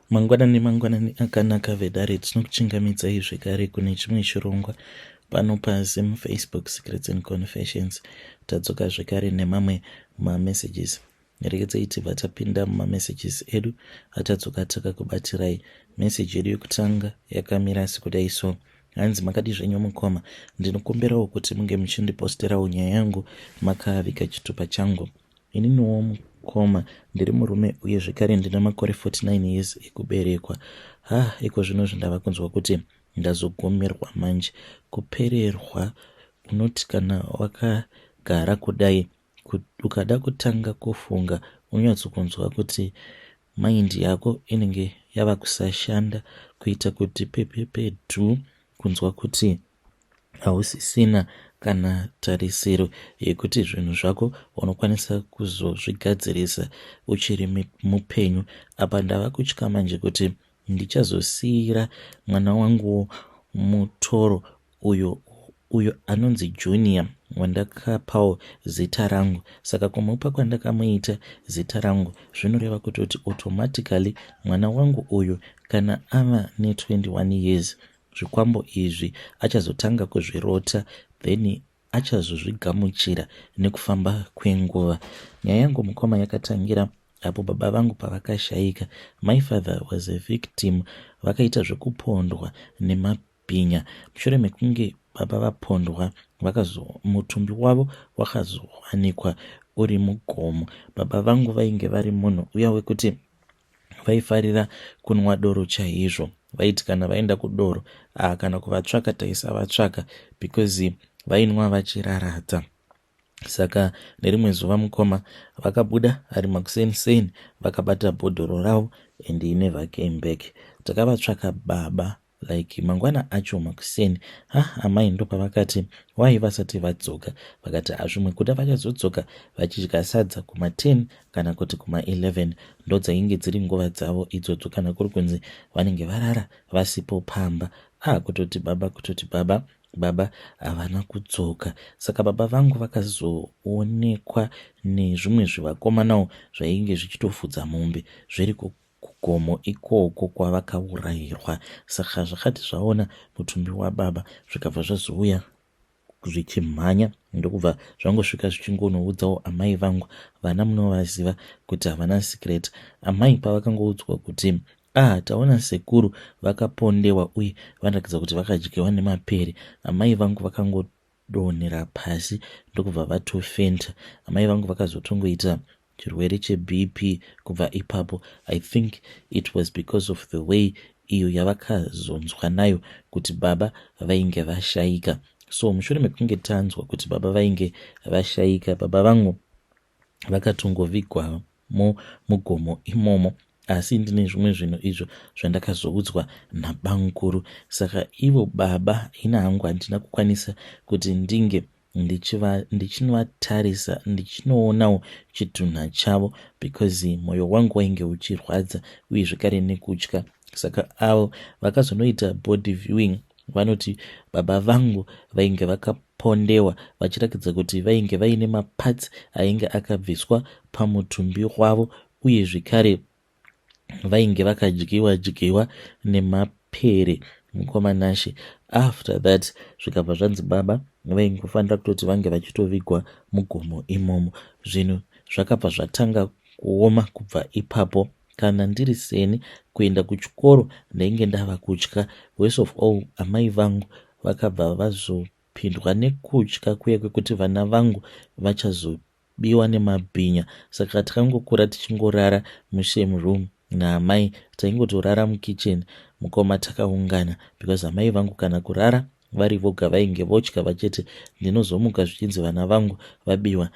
Mangwanani mangwanani akanaka vedare tinokuchingamidzai zvekare kune chimwe chirongwa pano paZim Facebook Secrets and Confessions. Tadzoka zvekare nemamwe mamessages. Regedzai tibva tapinda mumamessages edu atadzoka takakubatirai. Message yedu yekutanga yakamira sekudai so. Hanzi makadii zvenyu mukoma, ndinokumbirawo kuti munge muchindiposterawo nyaya yangu makaviga chitupa changu. Ininiwo mukoma ndiri murume uye zvekare ndine makore 49 years ekuberekwa. Ha iko zvino zvindava kunzwa kuti ndazogumirwa manje. Kupererwa unoti kana wakagara kudai ukada kutanga kufunga unonyatsokunzwa kuti mind yako inenge yava kusashanda kuita kuti pepepe dhu kunzwa kuti hausisina kana tarisiro yekuti zvinhu zvako unokwanisa kuzozvigadzirisa uchiri mupenyu. Apa ndava kutya manje kuti ndichazosiira mwana wanguwo mutoro uyo uyo anonzi Junior wandakapawo zita rangu. Saka kumupa kwandakamuita zita rangu zvinoreva kutoti automatically mwana wangu uyu kana ava ne 21 years zvikwambo izvi achazotanga kuzvirota then achazozvigamuchira nekufamba kwenguva. Nyaya yangu mukoma yakatangira apo baba vangu pavakashaika. My father was a victim vakaita zvekupondwa nemabhinya. Mushure mekunge baba vapondwa vakazo mutumbi wavo wakazowanikwa uri mugomo. Baba vangu vainge vari munhu uya wekuti vaifarira kunwa doro chaizvo vaiti kana vaenda kudoro ah, kana kuvatsvaka taisavatsvaka because vainwa vachiraradza saka nerimwe zuva mukoma vakabuda ari makuseni seni vakabata bhodhoro ravo and he never came back takavatsvaka baba like mangwana acho makuseni ha amai ndopavakati why vasati vadzoka vakati hazvimwe kuda vachazodzoka vachidya sadza kuma 10 kana kuti kuma 11 ndodzainge dziri nguva dzavo idzodzo kana kuri kunzi vanenge varara vasipo pamba ah kutoti baba kutoti baba baba havana kudzoka saka baba vangu vakazoonekwa nezvimwe zvivakomanawo zvainge zvichitofudza mombe zviri kugomo ikoko kwavakaurayirwa. Saka zvakati zvaona mutumbi wababa zvikabva zvazouya zvichimhanya ndokubva zvangosvika zvichingonoudzawo amai vangu. Vana munovaziva kuti havana secret. Amai pavakangoudzwa kuti ah taona sekuru vakapondewa uye vanoratidza kuti vakadyiwa nemapere, amai vangu vakangodonhera pasi ndokubva vatofenta. Amai vangu vakazotongoita chirwere cheBP kubva ipapo. I think it was because of the way iyo yavakazonzwa nayo kuti baba vainge vashaika. So mushure mekunge tanzwa kuti baba vainge vashaika, baba vangu vakatongovigwamo mugomo imomo asi ndine zvimwe zvinhu izvo zvandakazoudzwa nabamukuru saka ivo baba ini hangu handina kukwanisa kuti ndinge ndichinovatarisa ndichinoonawo chitunha chavo because mwoyo wangu wainge uchirwadza uye zvekare nekutya saka avo vakazonoita body viewing vanoti baba vangu vainge vakapondewa vachirakidza kuti vainge vaine maparts ainge akabviswa pamutumbi wavo uye zvekare vainge vakadyiwa dyiwa nemapere mukoma Nashe. After that zvikabva zvanzi baba vaingofanira kutoti vange vachitovigwa mugomo imomo. Zvinhu zvakabva zvatanga kuoma kubva ipapo. Kana ndiri seni kuenda kuchikoro ndainge ndava kutya. Worse of all amai vangu vakabva vazopindwa nekutya kuya kwekuti vana vangu vachazo biwa nemabhinya saka takangokura tichingorara musame room naamai taingotorara mukitchen mukoma takaungana because amai vangu kana kurara vari voga vainge votya vachiti ndinozomuka zvichinzi vana vangu vabiwa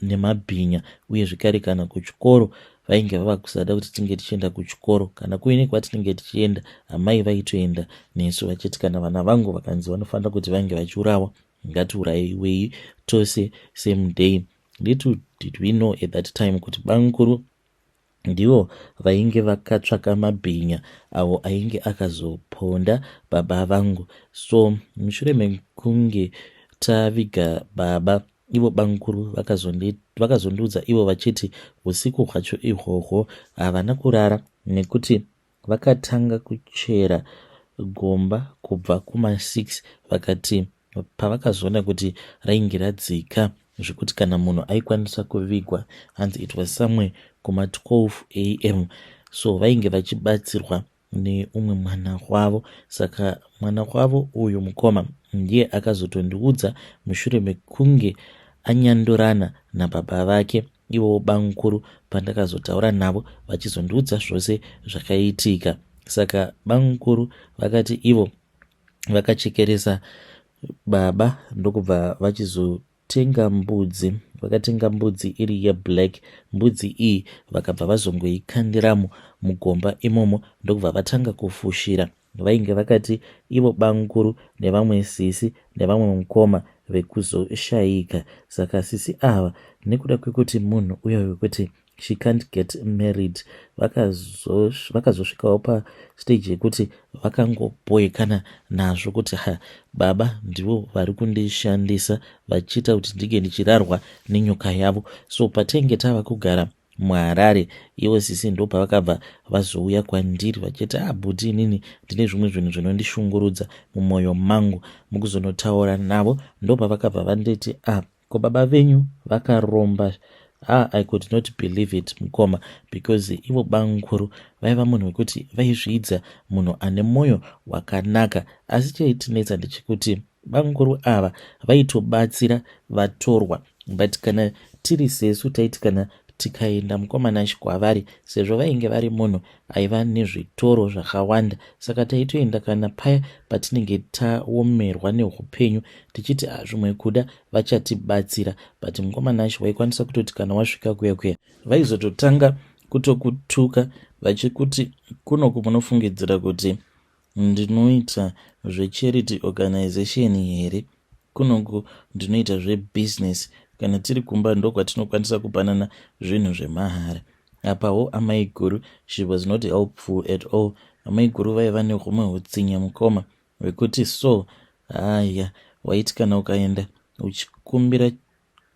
nemabhinya uye zvekare kana kuchikoro vainge vava kusada kuti tinge tichienda kuchikoro kana kuine kwatinenge tichienda amai vaitoenda nesu vachiti kana vana vangu vakanzi vanofanira kuti vange vachiurawa ngatiuraiwei tose same day little did we know at that time kuti bamukuru ndivo vainge vakatsvaka mabhinya avo ainge akazoponda baba vangu so mushure mekunge taviga baba. Ivo bamukuru vakazondiudza ivo vachiti usiku hwacho ihwohwo havana kurara nekuti vakatanga kuchera gomba kubva kuma6, vakati pavakazoona kuti rainge radzika zvekuti kana munhu aikwanisa kuvigwa, hanzi it was somewhere kuma12 am. So vainge vachibatsirwa neumwe mwana wavo. Saka mwana wavo uyu, mukoma, ndiye akazotondiudza mushure mekunge anyandurana nababa vake ivowo bamukuru. Pandakazotaura navo vachizondiudza zvose zvakaitika, saka bamukuru vakati ivo vakachekeresa baba, ndokubva vachizotenga mbudzi. Vakatenga mbudzi iri yeblack. Mbudzi iyi vakabva vazongoikandiramo mugomba imomo, ndokubva vatanga kufushira. Vainge vakati ivo bamukuru nevamwe sisi nevamwe mukoma vekuzoshayika. Saka sisi ava, nekuda kwekuti munhu uya wekuti she can't get married, vakazosvikawo pastage yekuti vakangoboekana nazvo kuti, "Ha, baba ndivo vari kundishandisa vachiita kuti ndinge ndichirarwa nenyoka yavo." So patenge tava kugara muHarare, ivo sisi ndo pavakabva vazouya kwandiri vachiti, "Ah, bhuti, inini ndine zvimwe zvinhu zvinondishungurudza mumwoyo mangu." Mukuzonotaura navo, ndo pavakabva vanditi, "Ah, ko baba venyu vakaromba?" Ah, I could not believe it, mukoma, because ivo bamukuru vaiva munhu wekuti vaizviidza munhu ane mwoyo wakanaka, asi chaitinetsa ndechekuti bamukuru ava vaitobatsira vatorwa. But kana tiri sesu, taiti kana tikaenda, mukoma Nashi, kwavari, sezvo vainge vari munhu aiva nezvitoro zvakawanda, saka taitoenda kana paya patinenge taomerwa neupenyu, tichiti ah, zvimwe kuda vachatibatsira. But mukoma Nashi, waikwanisa kutoti kana wasvika kuya kuya, vaizototanga kutokutuka vachikuti, "Kunoku munofungidzira kuti ndinoita zvecharity organization here? Kunoku ndinoita zvebusiness. Kana tiri kumba ndokwatinokwanisa kupanana zvinhu zvemahara." Apawo amai guru, she was not helpful at all. Amai guru vaiva nehumwe utsinye, mukoma, hwekuti so haya, waiti kana ukaenda uchikumbira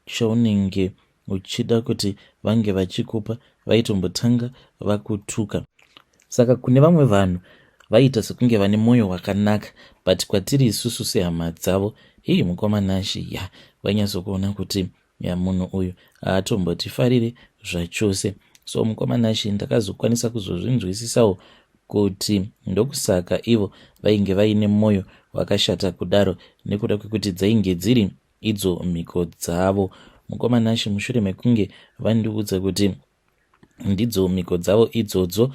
chaunenge uchida kuti vange vachikupa, vaitombotanga vakutuka. Saka kune vamwe vanhu vaiita sekunge vane mwoyo wakanaka, but kwatiri isusu sehama dzavo, hii, mukoma Nashi, ya, vainyatsokuona kuti, ya, munhu uyu haatombotifariri zvachose. So mukoma Nashi, ndakazokwanisa kuzozvinzwisisawo kuti ndokusaka ivo vainge vaine mwoyo wakashata kudaro, nekuda kwekuti dzainge dziri idzo mhiko dzavo. Mukoma Nashi, mushure mekunge vandiudza kuti ndidzo mhiko dzavo idzodzo,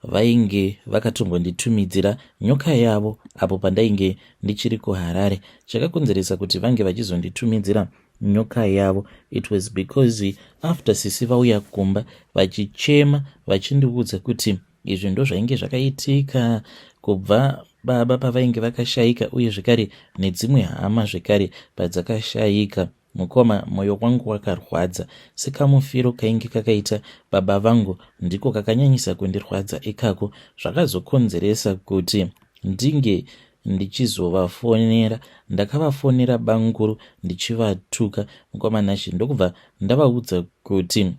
vainge vakatombonditumidzira nyoka yavo apo pandainge ndichiri kuHarare. Chakakonzeresa kuti vange vachizonditumidzira nyoka yavo, it was because after sisi vauya kumba vachichema vachindiudza kuti izvi ndo zvainge zvakaitika kubva baba pavainge vakashayika, uye zvekare nedzimwe hama zvekare padzakashayika, mukoma, mwoyo wangu wakarwadza. Sekamufiro kainge kakaita baba vangu ndiko kakanyanyisa kundirwadza ikako. Zvakazokonzeresa kuti ndinge ndichizovafonera. Ndakavafonera bamukuru ndichivatuka, mukoma Nashi, ndokubva ndavaudza kuti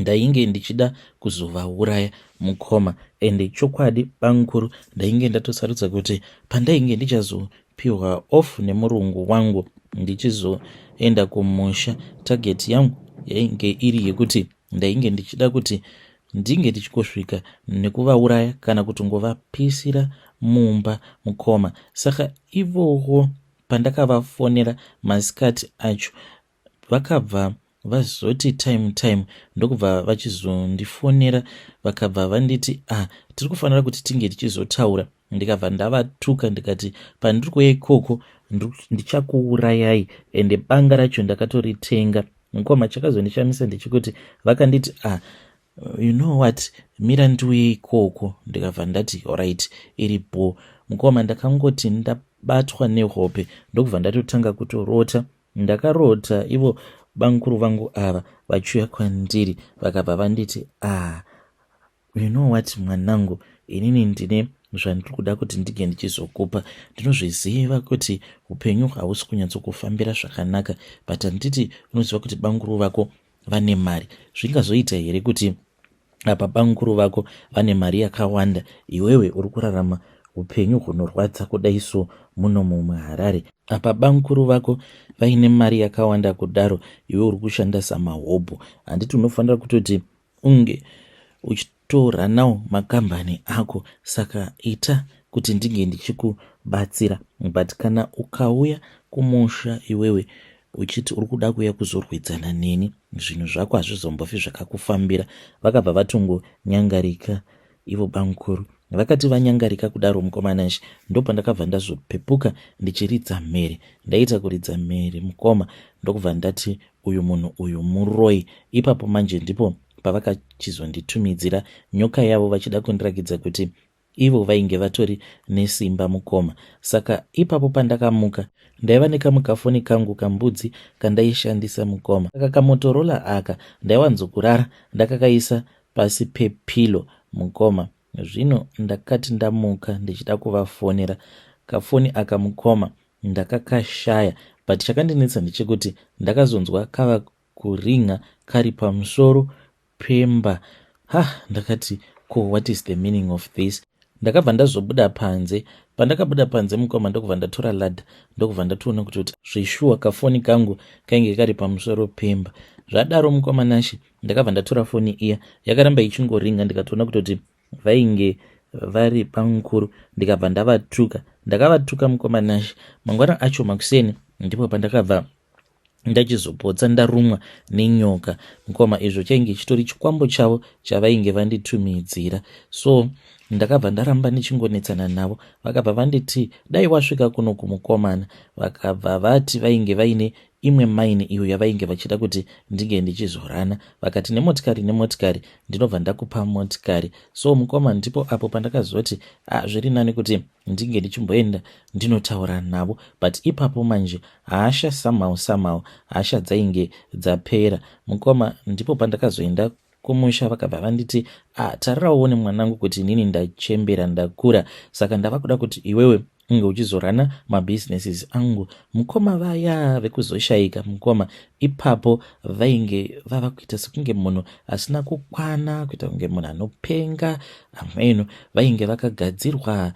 ndainge ndichida kuzovauraya, mukoma. Ende chokwadi, bamukuru, ndainge ndatosarudza kuti pandainge ndichazopiwa off nemurungu wangu ndichizoenda kumusha, target yangu yainge iri yekuti ndainge ndichida kuti ndinge ndichingosvika nekuvauraya kana kutongovapisira mumba, mukoma. Saka ivowo pandakavafonera masikati acho, vakabva vazoti time time, ndokubva vachizondifonera, vakabva vanditi, "Ah, tiri kufanira kuti tinge tichizotaura." Ndikabva ndavatuka ndikati, "Pandiri kuuya ikoko ndichakuurayai, ende banga racho ndakatoritenga." Mukoma, chakazondishamisa ndechekuti vakanditi, "Ah, you know what, mira ndiuye ikoko." Ndikabva ndati, "Alright, iripo." Mukoma, ndakangoti ndabatwa nehope, ndokubva ndatotanga kutorota. Ndakarota ivo bamukuru vangu ava vachiuya kwandiri, vakabva vanditi, "Ah, you know what, mwanangu, inini ndine Zvandiri kuda kuti ndinge ndichizokupa, ndinozviziva kuti upenyu hausi kunyatsokufambira zvakanaka, but handiti unoziva kuti banguru vako vane mari? Zvingazoita here kuti apa banguru vako vane mari yakawanda, iwewe uri kurarama upenyu hunorwadza kudai so muno muHarare? Apa bamukuru vako vaine mari yakawanda kudaro, iwe uri kushanda samahobho. Handiti unofanira kutoti unge uchitoranawo makambani ako? Saka ita kuti ndinge ndichikubatsira, but kana ukauya kumusha iwewe uchiti uri kuda kuuya kuzorwidzana neni, zvinhu zvako hazvizombofi zvakakufambira. Vakabva vatongonyangarika ivo bamukuru. Vakati vanyangarika kudaro, mukoma Nashe, ndopandakabva ndazopepuka ndichiridza mhere. Ndaita kuridza mhere, mukoma, ndokubva ndati uyu munhu uyu muroi. Ipapo manje ndipo pavakachizonditumidzira nyoka yavo vachida kundirakidza kuti ivo vainge vatori nesimba, mukoma. Saka ipapo pandakamuka, ndaiva nekamwe kafoni kangu kambudzi kandaishandisa, mukoma. Saka kaMotorola aka ndaiwanzokurara ndakakaisa pasi pepillow, mukoma. Zvino ndakati ndamuka ndichida kuvafonera, kafoni aka, mukoma, ndakakashaya. But chakandinetsa ndechekuti ndakazonzwa kava kuringa kari pamusoro pemba. Ha, ndakati, "Ko, what is the meaning of this?" Ndakabva ndazobuda panze. Pandakabuda panze, mukoma, ndokubva ndatora ladder, ndokubva ndatoona kuti zveshuwa kafoni kangu kainge kari pamusoro pemba. Zvadaro, mukoma Nashe, ndakabva ndatora foni iya. Yakaramba ichingoringa. Ndikatoona kutoti vainge vari bamukuru. Ndikabva ndavatuka, ndakavatuka, mukoma Nashe. Mangwana acho makuseni ndipo pandakabva ndachizopotsa ndarumwa nenyoka, mukoma. Izvo chainge chitori chikwambo chavo chavainge vanditumidzira. So ndakabva ndaramba ndichingonetsana navo. Vakabva vanditi dai wasvika kuno kumukomana. Vakabva vati vainge vaine imwe mine iyo yavainge vachida kuti ndinge ndichizorana. Vakati nemotikari, nemotikari ndinobva ndakupa motikari. So mukoma, ndipo apo pandakazoti, ah, zviri nani kuti ndinge ndichimboenda ndinotaura navo. But ipapo manje hasha, somehow somehow hasha dzainge dzapera, mukoma. Ndipo pandakazoenda kumusha. Vakabva vanditi, "Ah, tarirawo nemwanangu kuti inini ndachembera, ndakura, saka ndava kuda kuti iwewe unge uchizorana mabusinesses angu." Mukoma, vaya vekuzoshayika, mukoma, ipapo vainge vava kuita sekunge munhu asina kukwana, kuita kunge munhu anopenga. Ameno vainge vakagadzirwa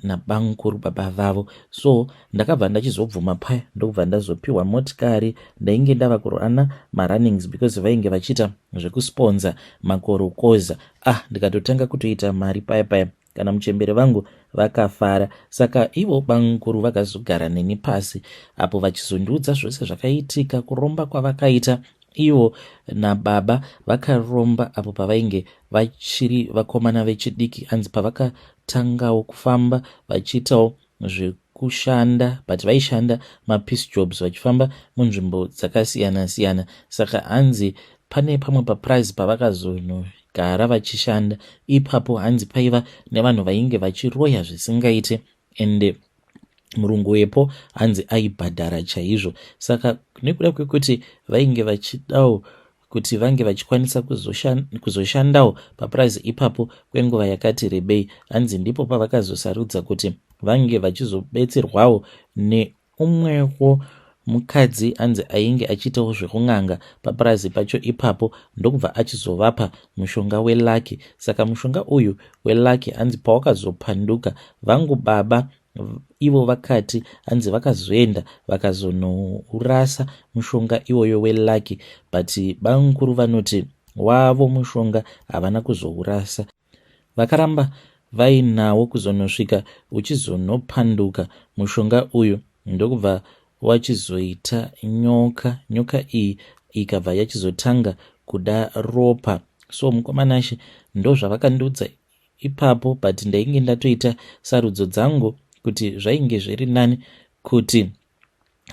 nabamukuru baba vavo. So ndakabva ndachizobvuma paya, ndokubva ndazopiwa motikari. Ndainge ndava kurana marunnings because vainge vachiita zvekusponza makorokoza. Ah, ndikatotanga kutoita mari paya paya. Kana muchembere vangu vakafara. Saka ivo bamukuru vakazogara neni pasi apo vachizondiudza zvose zvakaitika, kuromba kwavakaita ivo nababa. Vakaromba apo pavainge vachiri vakomana vechidiki. Anzi pavakatangawo kufamba vachiitawo zvekushanda, but vaishanda mapiece jobs vachifamba munzvimbo dzakasiyana-siyana. Saka hanzi pane pamwe papurazi pavakazonogara vachishanda ipapo, hanzi paiva nevanhu vainge vachiroya zvisingaite, ende murungu wepo hanzi aibhadhara chaizvo. Saka nekuda kwekuti vainge vachidawo kuti vange vachikwanisa kuzoshandawo papurazi ipapo kwenguva yakati rebei, hanzi ndipo pavakazosarudza kuti vange vachizobetserwawo neumwewo mukadzi, anzi ainge achiitawo zvekun'anga papurazi pacho ipapo, ndokubva achizovapa mushonga welucky. Saka mushonga uyu welucky, hanzi pawakazopanduka, vangu baba ivo vakati hanzi vakazoenda vakazonourasa mushonga iwoyo welucky, but bamukuru vanoti wavo mushonga havana kuzourasa. Vakaramba vainawo kuzonosvika uchizonopanduka mushonga uyu, ndokubva wachizoita nyoka. Nyoka iyi ikabva yachizotanga kuda ropa. So mukoma Nashe, ndo zvavakandiudza ipapo, but ndainge ndatoita sarudzo dzangu kuti zvainge zviri nani kuti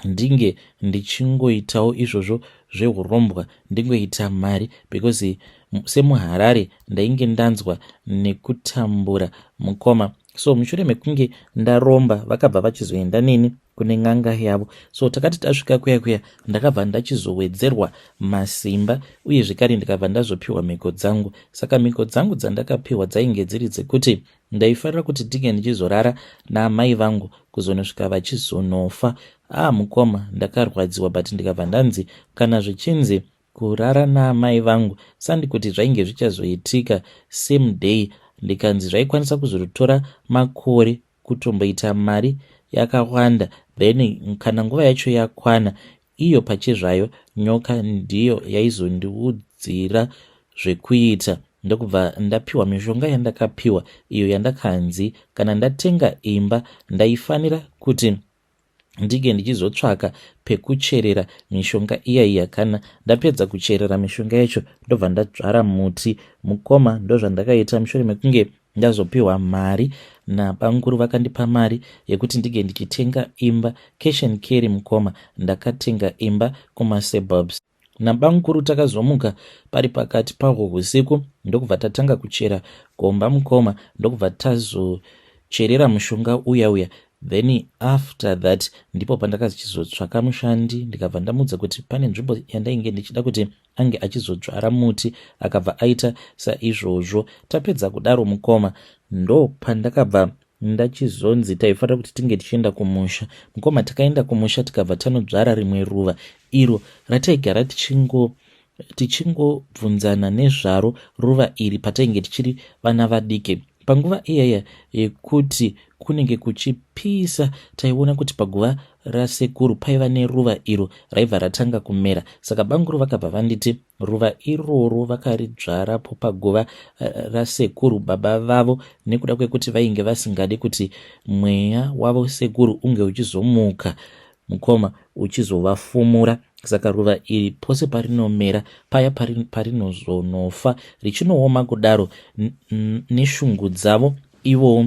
ndinge ndichingoitawo izvozvo zveurombwa, ndingoita mari, because semuHarare ndainge ndanzwa nekutambura, mukoma. So mushure mekunge ndaromba, vakabva vachizoenda neni kune n'anga yavo. So takati tasvika kuya kuya, ndakabva ndachizowedzerwa masimba uye zvekare ndikabva ndazopiwa mhiko dzangu. Saka mhiko dzangu dzandakapiwa dzainge dziri dzekuti ndaifarira kuti ndinge ndichizorara naamai vangu kuzonosvika vachizonofa. Ah mukoma, ndakarwadziwa, but ndikabva ndanzi kana zvichinzi kurara naamai vangu, sandi kuti zvainge zvichazoitika same day. Ndikanzi zvaikwanisa kuzotora makore, kutomboita mari yakawanda, then kana nguva yacho yakwana, iyo pachezvayo nyoka ndiyo yaizondiudzira zvekuita. Ndokubva ndapiwa mishonga yandakapiwa iyo yandakanzi kana ndatenga imba, ndaifanira kuti ndinge ndichizotsvaka pekucherera mishonga iya iya. Kana ndapedza kucherera mishonga yacho, ndobva ndadzvara muti. Mukoma, ndozvandakaita. Mushure mekunge ndazopiwa mari nabanguru, vakandipa mari yekuti ndinge ndichitenga imba cash and carry. Mukoma, ndakatenga imba kumasuburbs nabanguru. Takazomuka pari pakati pahwo usiku, ndokubva tatanga kuchera gomba. Mukoma, ndokubva tazocherera mushonga uya uya. Then after that ndipo pandakachizotsvaka mushandi, ndikabva ndamuudza kuti pane nzvimbo yandainge ndichida kuti ange achizodzvara muti. Akabva aita saizvozvo. Tapedza kudaro, mukoma, ndo pandakabva ndachizonzi taifanira kuti tinge tichienda kumusha. Mukoma, takaenda kumusha, tikabva tanodzvara rimwe ruva iro rataigara tichingobvunzana nezvaro ruva iri patainge tichiri vana vadiki. Panguva iyaya yekuti kunenge kuchipisa, taiona kuti paguva rasekuru paiva neruva iro raibva ratanga kumera. Saka banguru vakabva vanditi ruva iroro vakaridzvarapo paguva rasekuru baba vavo nekuda kwekuti vainge vasingadi kuti mweya wavo sekuru unge uchizomuka, mukoma, uchizovafumura. Saka ruva iri pose parinomera paya, parinozonofa richinooma kudaro, neshungu dzavo ivowo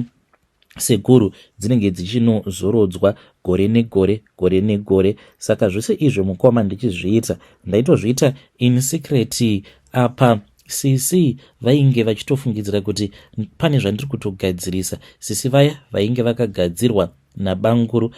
sekuru dzinenge dzichinozorodzwa gore negore, gore negore. Saka zvose izvo, mukoma, ndichizviita, ndaitozviita in secret. Apa sisi vainge vachitofungidzira kuti pane zvandiri kutogadzirisa. Sisi vaya vainge vakagadzirwa nabanguru,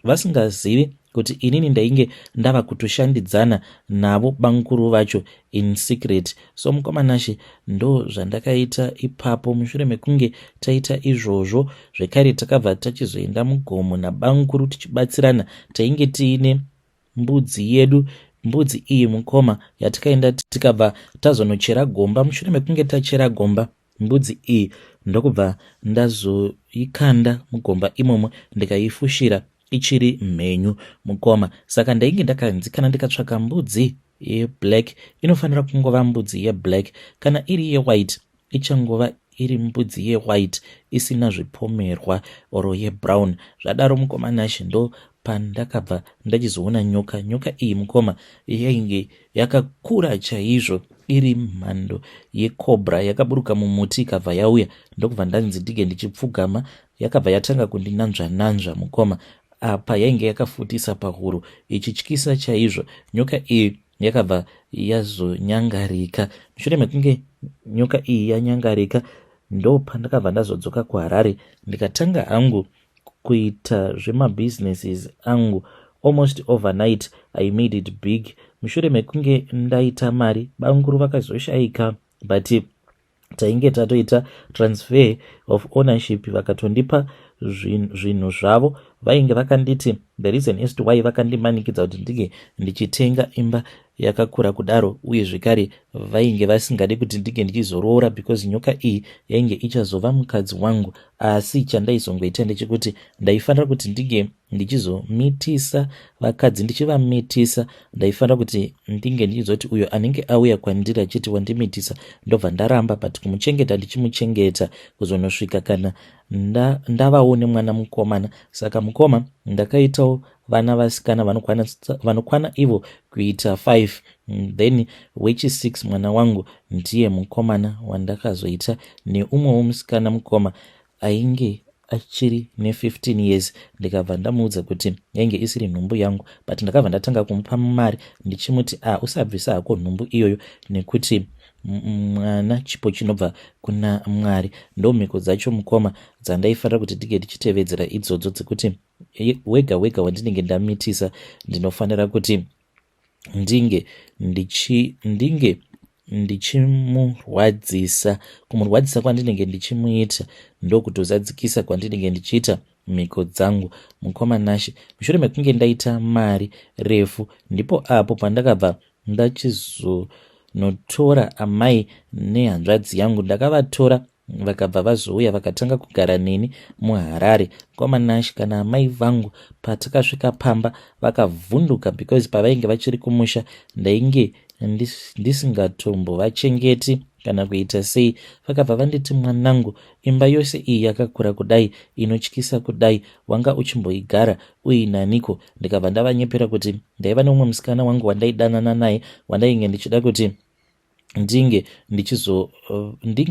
vasingazivi kuti inini ndainge ndava kutoshandidzana navo banguru vacho in secret. So mukoma Nashe, ndo zvandakaita ipapo. Mushure mekunge taita izvozvo zvekare, takabva tachizoenda mugomo nabanguru tichibatsirana. Tainge tiine mbudzi yedu. Mbudzi iyi, mukoma, yatikaenda, tikabva tazonochera gomba. Mushure mekunge tachera gomba, mbudzi iyi ndokubva ndazoikanda mugomba imomo, ndikaifushira ichiri mhenyu, mukoma. Saka ndainge ndakanzi kana ndikatsvaka mbudzi yeblack, inofanira kungova mbudzi yeblack. Kana iri yewhite, ichangova iri mbudzi yewhite isina zvipomerwa, or yebrown. Zvadaro, mukoma Nashe, ndo pandakabva ndachizoona nyoka. Nyoka iyi, mukoma, yainge yakakura chaizvo, iri mhando yecobra. Yakaburuka mumuti, ikabva yauya, ndokubva ndanzi ndinge ndichipfugama. Yakabva yatanga kundinanzva nanzva, mukoma. Apa yainge yakafutisa pahuro, ichityisa chaizvo. Nyoka iyi yakabva yazonyangarika. Mushure mekunge nyoka iyi yanyangarika, ndo pandakabva ndazodzoka kuHarare, ndikatanga hangu kuita zvemabhizinesis angu. Almost overnight I made it big. Mushure mekunge ndaita mari, banguru vakazoshayika, but tainge tatoita transfer of ownership. Vakatondipa zvinhu zvavo. Vainge vakanditi the reason as to why vakandimanikidza kuti ndinge ndichitenga imba yakakura kudaro, uye zvekare vainge vasingadi kuti ndinge ndichizoroora, because nyoka iyi yainge ichazova mukadzi wangu. Asi chandaizongoita ndechekuti ndaifanira kuti ndinge ndichizomitisa vakadzi. Ndichivamitisa, ndaifanira kuti ndinge ndichizoti uyo anenge auya kwandiri achiti wandimitisa, ndobva ndaramba, but kumuchengeta ndichimuchengeta kuzonosvika kana ndavawo nemwana mukomana. Saka mukoma, ndakaitawo vana vasikana vanokwana ivo kuita 5. Then wechi6 mwana wangu ndiye mukomana wandakazoita neumwewo musikana, mukoma, ainge achiri ne15 years. Ndikabva ndamuudza kuti yainge isiri nhumbu yangu, but ndakabva ndatanga kumupa mari ndichimuti, "A ah, usabvisa hako nhumbu iyoyo nekuti Mwana chipo chinobva kuna Mwari. Ndo mhiko dzacho mukoma dzandaifanira kuti ndinge ndichitevedzera idzodzo dzekuti wega wega wandinenge ndamitisa ndinofanira kuti ndinge ndichi ndinge ndichimurwadzisa. Kumurwadzisa kwandinenge ndichimuita ndokutozadzikisa kwandinenge ndichiita mhiko dzangu, mukoma Nashe. Mushure mekunge ndaita mari refu ndipo apo pandakabva ndachizonotora amai nehanzvadzi yangu. Ndakavatora vakabva vazouya vakatanga kugara neni muHarare. Mukoma Nashe, kana amai vangu patakasvika pamba vakavhunduka because pavainge vachiri kumusha ndainge ndisingatombovachengeti kana kuita sei. Vakabva vanditi, "Mwanangu, imba yose iyi yakakura kudai, inotyisa kudai, wanga uchimboigara uinaniko?" Ndikabva ndavanyepera kuti ndaiva neumwe musikana wangu wandaidanana naye, wandainge ndichida kuti ndinge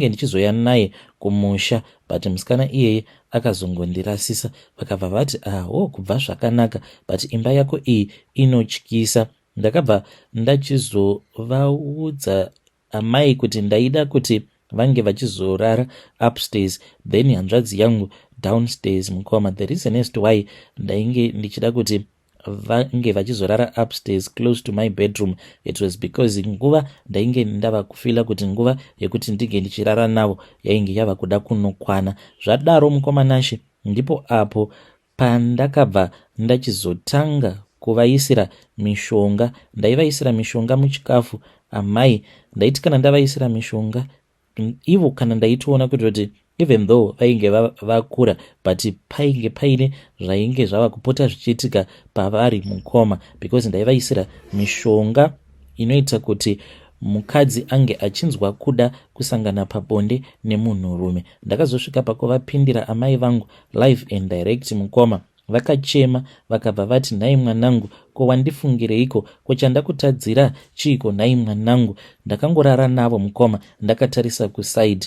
ndichizoya naye kumusha, but musikana iyeye akazongondirasisa. Vakabva vati, "Aho, ah, kubva zvakanaka, but imba yako iyi inotyisa." Ndakabva ndachizovaudza amai kuti ndaida kuti vange vachizorara upstairs, then hanzvadzi yangu downstairs. Mukoma, the reason as to why ndainge ndichida kuti vange vachizorara upstairs close to my bedroom, it was because nguva ndainge ndava kufeela kuti nguva yekuti ndinge ndichirara navo yainge yava kuda kunokwana. Zvadaro, mukoma Nashe, ndipo apo pandakabva ndachizotanga kuvaisira mishonga. Ndaivaisira mishonga muchikafu amai. Ndaiti kana ndavaisira mishonga ivo, kana ndaitoona kuti even though vainge vakura, but painge paine zvainge zvava kupota zvichiitika pavari, mukoma, because ndaivaisira mishonga inoita kuti mukadzi ange achinzwa kuda kusangana pabonde nemunhurume. Ndakazosvika pakuvapindira amai vangu live and direct, mukoma. Vakachema, vakabva vati, "Nhai mwanangu, ko wandifungireiko? Ko chandakutadzira chiiko, nhai mwanangu?" Ndakangorara navo, mukoma, ndakatarisa kuside.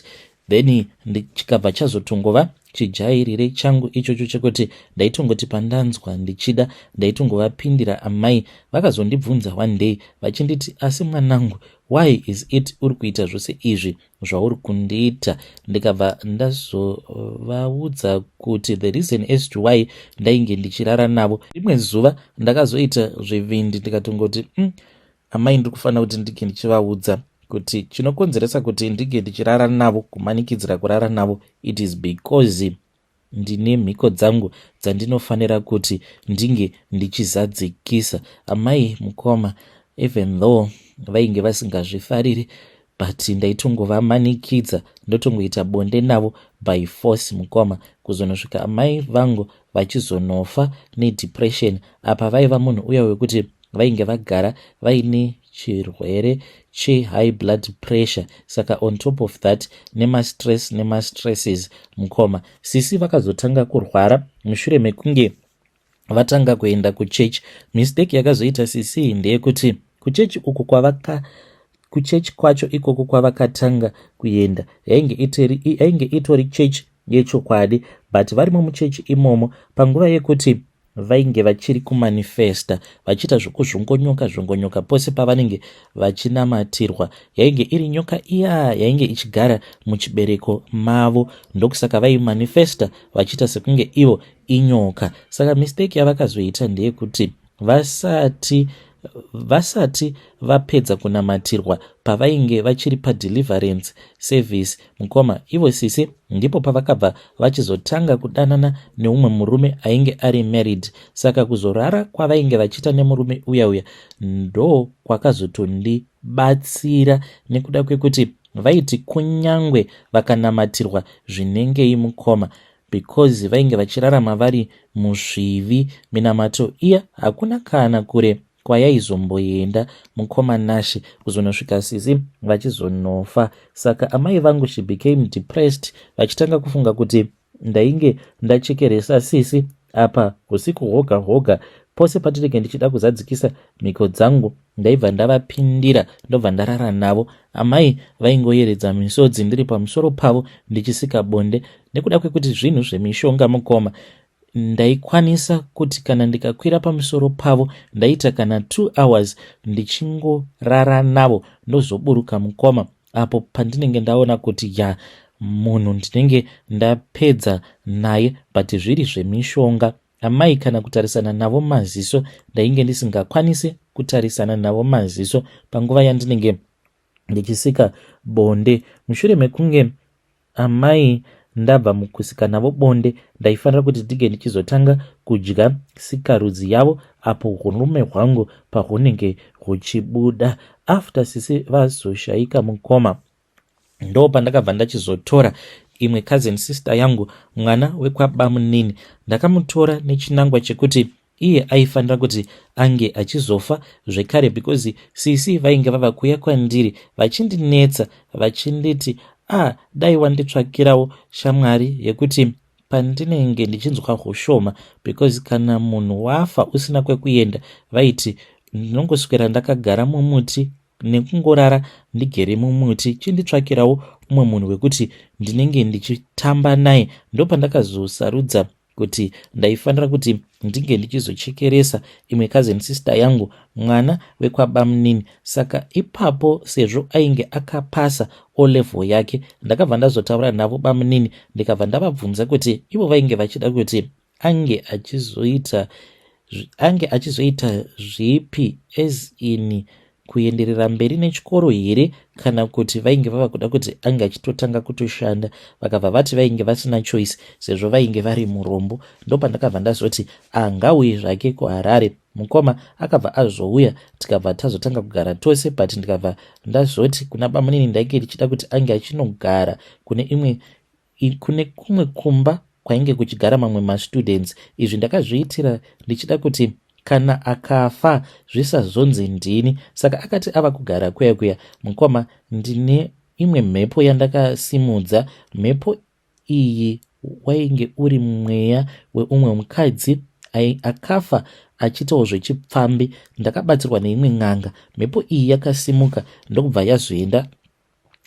Then chikabva chazotongova chijairire changu ichocho chekuti ndaitongoti pandanzwa ndichida ndaitongovapindira amai. Vakazondibvunza one day vachinditi, "Asi mwanangu, why is it uri kuita zvose izvi zvauri kundiita?" Ndikabva ndazovaudza kuti the reason as to why ndainge ndichirara navo. Rimwe zuva ndakazoita zvivindi, ndikatongoti, Amai ndiri kufanira kuti ndinge ndichivaudza kuti chinokonzeresa kuti ndinge ndichirara navo, kumanikidzira kurara navo, it is because ndine mhiko dzangu dzandinofanira kuti ndinge ndichizadzikisa." Amai, mukoma, even though vainge vasingazvifariri, but ndaitongovamanikidza, ndotongoita bonde navo by force, mukoma, kuzonosvika amai vangu vachizonofa nedepression. Apa vaiva munhu uya wekuti vainge vagara vaine chirwere chehigh blood pressure, saka on top of that nemastress, nemastresses, mukoma. Sisi vakazotanga kurwara mushure mekunge vatanga kuenda kuchechi. Mistake yakazoita sisi ndeyekuti kuchechi uku kwavaka kuchechi kwacho ikoko kwavakatanga kuenda yainge itori chechi yechokwadi, but varimo muchechi imomo panguva yekuti vainge vachiri kumanifesta, vachiita zvokuzvongonyoka zvongonyoka pose pavanenge vachinamatirwa. Yainge iri nyoka iya yainge ichigara muchibereko mavo, ndokusaka vaimanifesta vachiita sekunge ivo inyoka. Saka mistake yavakazoita ndeyekuti vasati vapedza kunamatirwa, pavainge vachiri padeliverance service, mukoma, ivo sisi ndipo pavakabva vachizotanga kudanana neumwe murume ainge ari married. Saka kuzorara kwavainge vachiita nemurume uya uya ndo kwakazotondibatsira, nekuda kwekuti vaiti kunyangwe vakanamatirwa zvinengei, mukoma, because vainge vachirarama vari muzvivi, minamato iya hakuna kana kure kwayaizomboenda, mukoma Nashe, kuzonosvika sisi vachizonofa. Saka amai vangu, she became depressed, vachitanga kufunga kuti ndainge ndachekeresa sisi. Apa usiku hwoga hwoga, pose patinenge ndichida kuzadzikisa mhiko dzangu, ndaibva ndavapindira, ndobva ndarara navo. Amai vaingoyeredza misodzi ndiri pamusoro pavo ndichisika bonde. Nekuda kwekuti zvinhu zvemishonga, mukoma, ndaikwanisa kuti kana ndikakwira pamusoro pavo ndaita kana 2 hours ndichingorara navo, ndozoburuka, mukoma. apo pandinenge ndaona kuti ya munhu ndinenge ndapedza naye but zviri zvemishonga amai kana kutarisana navo maziso ndainge ndisingakwanisi kutarisana navo maziso panguva yandinenge ndichisika bonde mushure mekunge amai ndabva mukusika navo bonde ndaifanira kuti ndinge ndichizotanga kudya sikarudzi yavo apo hurume hwangu pahunenge huchibuda after sisi vazoshaika mukoma ndo pandakabva ndachizotora imwe cousin sister yangu mwana wekwabamunini ndakamutora nechinangwa chekuti iye aifanira kuti ange achizofa zvekare because sisi vainge vava kuuya kwandiri vachindinetsa vachinditi a ah, dai wanditsvakirawo shamwari yekuti pandinenge ndichinzwa hushoma because kana munhu wafa usina kwekuenda vaiti ndinongoswera ndakagara mumuti nekungorara ndigere mumuti chinditsvakirawo umwe munhu wekuti ndinenge ndichitamba naye ndopandakazosarudza kuti ndaifanira kuti ndinge ndichizochekeresa imwe cousin sister yangu mwana wekwabamnini saka ipapo sezvo ainge akapasa o level yake ndakabva ndazotaura navo bamnini ndikabva ndavabvunza kuti ivo vainge vachida kuti ange achizoita ange achizoita zvipi as in kuenderera mberi nechikoro here kana kuti vainge vava kuda kuti ange achitotanga kutoshanda vakabva vati vainge vasina choice sezvo vainge vari murombo ndopandakabva ndazoti angauye zvake kuharare mukoma akabva azouya tikabva tazotanga kugara tose but ndikabva ndazoti kuna bamunini ndainge ndichida kuti ange achinogara kune imwe kune kumwe kumba kwainge kuchigara mamwe mastudents izvi ndakazviitira ndichida kuti kana akafa zvisazonzi ndini saka akati ava kugara kuya kuya mukoma ndine imwe mhepo yandakasimudza mhepo iyi wainge uri mweya weumwe mukadzi akafa achiitawo zvechipfambi ndakabatsirwa neimwe n'anga mhepo iyi yakasimuka ndokubva yazoenda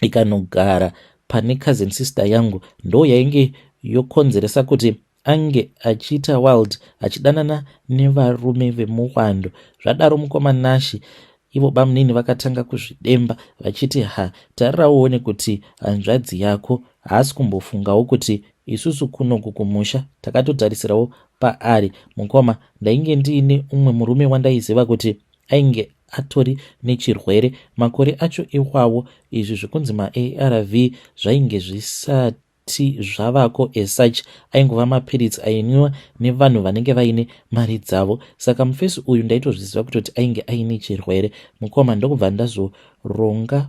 ikanogara pane cousin sister yangu ndo yainge yokonzeresa kuti ange achiita wild achidanana nevarume vemuwando zvadaro mukoma Nashi ivo bamunini vakatanga kuzvidemba vachiti ha tarira uone kuti hanzvadzi yako haasi kumbofungawo kuti isusu kunoku kumusha takatotarisirawo paari mukoma ndainge ndiine umwe murume wandaiziva kuti ainge atori nechirwere makore acho iwawo izvi zvekunzi maARV zvainge zvisati zvavako as such aingova mapiritsi ainwiwa nevanhu vanenge vaine mari dzavo saka mufesi uyu ndaitozviziva kutoti ainge aine chirwere mukoma ndokubva ndazoronga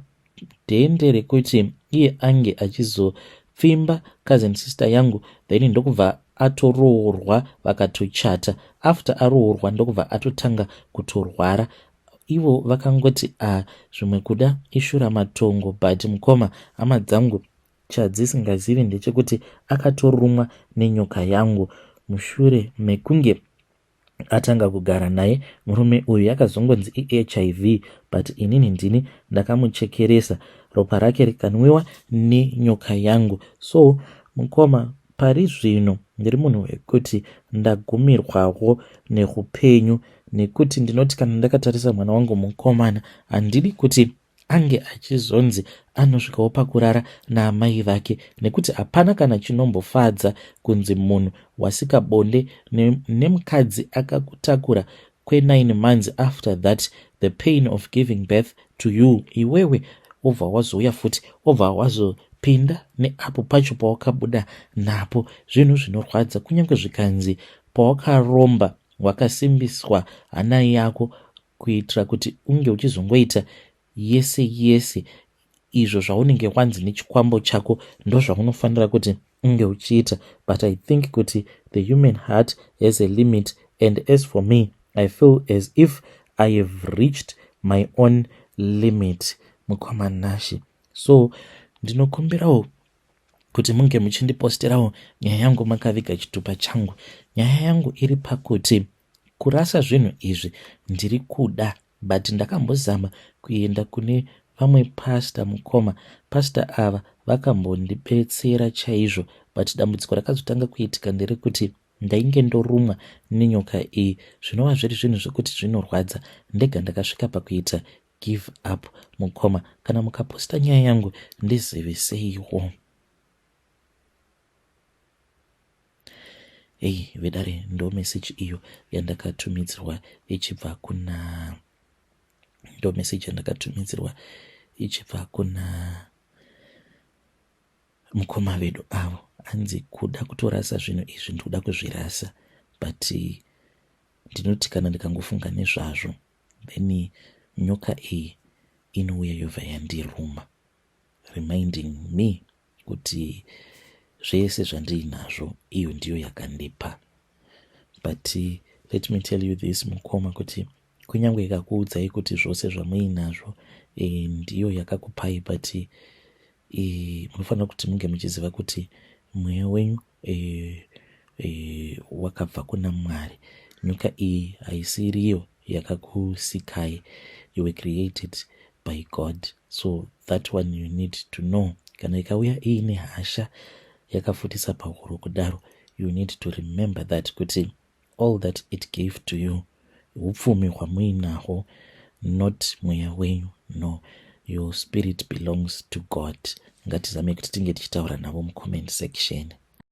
dhende rekuti iye ange achizopfimba cousin sister yangu then ndokubva atoroorwa vakatochata after aroorwa ndokubva atotanga kutorwara ivo vakangoti a ah, zvimwe kuda ishura matongo but mukoma hama dzangu chadzisingazivi ndechekuti akatorumwa nenyoka yangu mushure mekunge atanga kugara naye murume uyu yakazongonzi ihiv but inini ndini ndakamuchekeresa ropa rake rikanwiwa nenyoka yangu so mukoma pari zvino ndiri munhu wekuti ndagumirwawo neupenyu nekuti ndinoti kana ndakatarisa mwana wangu mukomana handidi kuti ange achizonzi anosvikawo pakurara naamai vake nekuti hapana kana chinombofadza kunzi munhu wasika bonde nemukadzi ne akakutakura kwe9 months after that the pain of giving birth to you iwewe wobva wazouya futi wobva wazopinda neapo pacho pawakabuda napo zvinhu zvinorwadza kunyange zvikanzi pawakaromba wakasimbiswa hana yako kuitira kuti unge uchizongoita yese yese izvo zvaunenge wanzi nechikwambo chako ndozvaunofanira kuti unge uchiita but I think kuti the human heart has a limit and as for me I feel as if I have reached my own limit mukoma Nashi so ndinokumbirawo kuti munge muchindiposterawo nyaya yangu makaviga chitupa changu nyaya yangu iri pakuti kurasa zvinhu izvi ndiri kuda but ndakambozama kuenda kune vamwe pasta mukoma pasta ava vakambondibetsera chaizvo but dambudziko rakazotanga kuitika nderekuti ndainge ndorumwa nenyoka iyi zvinova zviri zvinhu zvekuti zvinorwadza ndega ndakasvika pakuita give up mukoma. Kana mukaposta nyaya yangu ndiziviseiwo. Hey, vedare ndo message iyo yandakatumidzirwa ichibva kuna ndo message yandakatumidzirwa ichibva kuna mukoma vedu avo hanzi kuda kutorasa zvinhu izvi ndikuda kuzvirasa but ndinoti kana ndikangofunga nezvazvo then nyoka iyi inouya yobva yandiruma reminding me kuti zvese zvandiinazvo iyo ndiyo yakandipa but let me tell you this mukoma kuti kunyange ikakuudzai kuti zvose zvamuinazvo e, ndiyo yakakupai but e, munofanira kuti munge muchiziva kuti mweya wenyu e, e, wakabva kuna mwari nyoka iyi haisiriyo yakakusikai you were created by god so that one you need to know kana ikauya iine hasha yakafutisa pahuro kudaro you need to remember that kuti all that it gave to you hupfumi hwamuinahwo not mweya wenyu no your spirit belongs to god ngatizamei kuti tinge tichitaura navo mucomment section.